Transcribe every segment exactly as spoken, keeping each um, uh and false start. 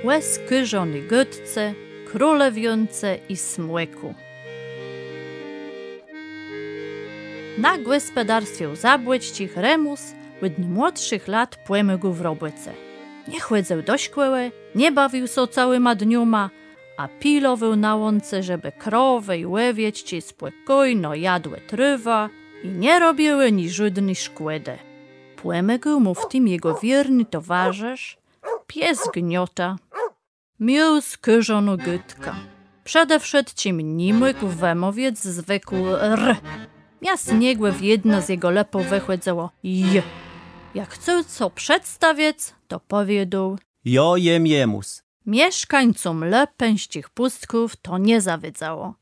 Ò skôrzony gôdce, królewiónce i smòkù. Na gòspòdarstwie ù Zabłocczich Remùs òd nômłodszich lat pòmôgôł w robòce. Nie chòdzył do szkòłë, nie bawił sã całima dniama, a pilowôł na łące, żebë krowë i òwieczczi spòkójno jadłë trôwã i nie robiłë niżódny szkòdë. Pòmôgôł mù w tim jegò wiérny towarzësz, pies Gniota. Miôł skôrzoną gôdkã. Przede wszëtczim ni mógł wëmówic zwãkù r. Miast niegò w jedno z jegò lëpów wëchòdzało j. Jak chcôł sã przedstawic, to pòwiôdôł: Jô jem Remùs. Mieszkańcóm Lëpëńsczich Pùstków to nie zawôdzało.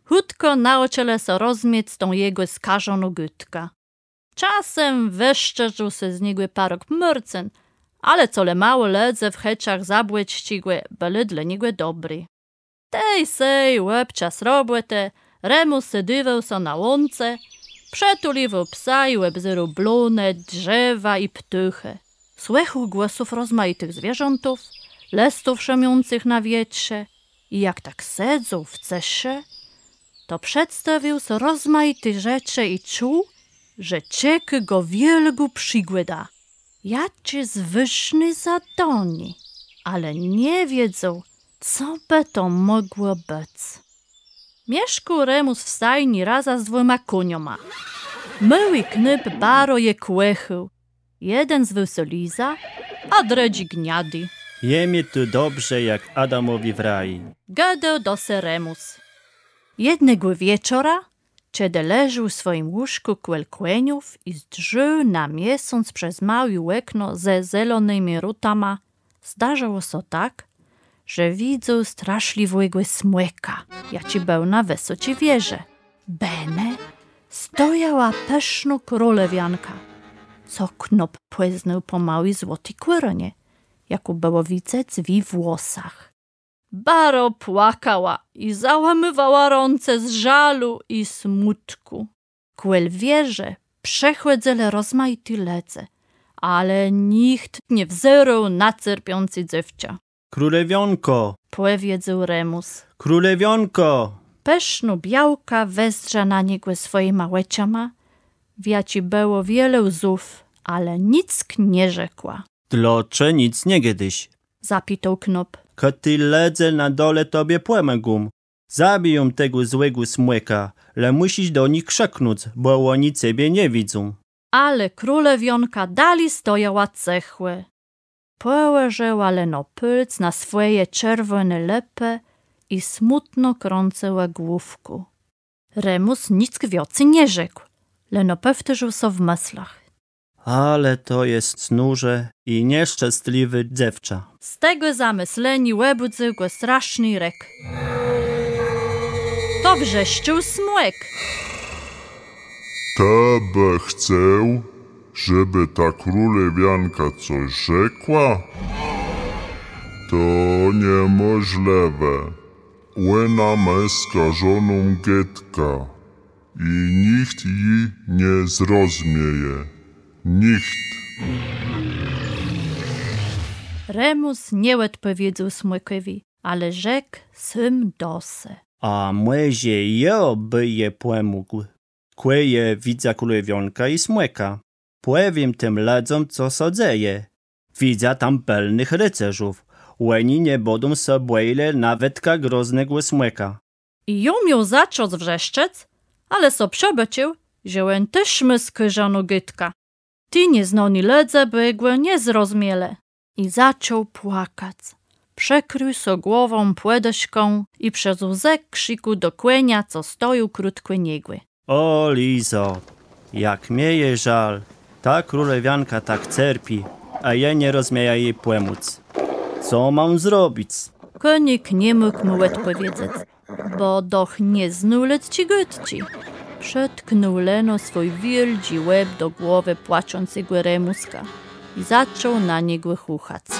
Chùtkò naùczëlë sã rozmiec tã jegò skôrzoną gôdkã. Czasã wëszczérził sã z niegò parobk Môrcën, ale colemało lëdze w chëczach Zabłocczégò bëlë dlô niegò dobri. Tej-sej òbczas robòtë Remùs sôdiwôł so na łące, przëtuliwôł psa i òbzérôł blónë, drzewa i ptôchë. Słëchôł głosów rozmajitëch zwierzãtów, lëstów szëmiącëch na wietrze i jak tak sedzôł w cëszë, to przedstôwiôł so rozmajité rzeczë i czuł, że czekô gò wiôlgô przigòda. Jaczés wôżné zadanié, ale nie wiedzôł, co bë to mògło bëc. Mieszkôł Remùs w stajni razã z dwùma kòniama. Môłi knôp baro je kòchôł. Jeden zwôł sã Liza, a drëdżi Gniadi. Je mie tu dobrze jak Adamòwi w raji. Gôdôł do se Remùs. Jednégò wieczora, czedë leżôł w swòjim łóżkù kòl kòniów i zdrzôł na miesąc przez môłé òkno ze zelonyma rutama, zdarzëło sã tak, że widzôł straszlëwégò smòka, jaczi béł na wësoczi wieżë. Bënë stojała pësznô królewiónka, co knôp pòznôł pò môłi złoti kòrónie, jaką bëło widzec w ji włosach. Baro płakała i załómiwała rãce z żalu i smùtkù. Kòl wieżë przechòdzëlë rozmajiti lëdze, ale nicht nie wzérôł na cerpiącé dzéwczã. Królewiónko! Pòwiedzôł Remùs. Królewiónko! Pësznô białka wezdrza na niegò swòjima òczama, w jaczich bëło wiele łzów, ale nick nie rzekła. Dlôcze nick nie gôdôsz? Zapitôł knôp. Kò ti lëdze na dole tobie pòmògą. Zabiją tegò złégò smòka, le mùszisz do nich krziknąc, bò òni cebie nie widzą. Ale królewiónka dali stojała cëchò. Pòłożëła leno pôlc na swòje czerwòné lëpë i smùtno krãcëła główką. Remùs nick wiãcy nie rzekł, leno pòwtôrzôł so w mëslach. Ale to je snôżé i nieszczestlëwé dzéwczã. Z tegò zamëszleniô òbùdzył gò straszny rik. To wrzeszczôł smòk. Të bë chcôł, żebë ta królewiónka cos rzekła? To niemòżlëwé. Òna mô skażoną gôdkã i nicht ji nie zrozmieje. Nicht. Remùs nie òdpòwiedzôł smòkòwi, ale rzekł sóm do se. A mòże jô bë ji pòmógł? Kò jô widzã królewiónkã i smòka. Pòwiém tim lëdzóm, co sã dzeje. Widzã tam bëlnëch ricerzów. Òni nie bãdą sã bòjelë nawetka groznégò smòka. I ju miôł zacząc wrzeszczec, ale so przëbôcził, że òn téż mô skażoną gôdkã. Ti nieznóny lëdze bë gò nie zrozmielë. I zaczął płakac. Przëkrił so głowã pòdëszką i przez łzë krzikł do kònia, co stojôł krótkò niegò. Ò, Lizo, jak mie je żôl, ta królewiónka tak cerpi, a jô nie rozmiejã ji pòmòc. Co móm zrobic? Kònik ni mógł mù òdpòwiedzec, bò doch nie znôł lëdzczi gôdczi. Przëtknął leno swój wiôldżi łeb do głowë płaczącégò Remùska i zaczął na niegò chùchac.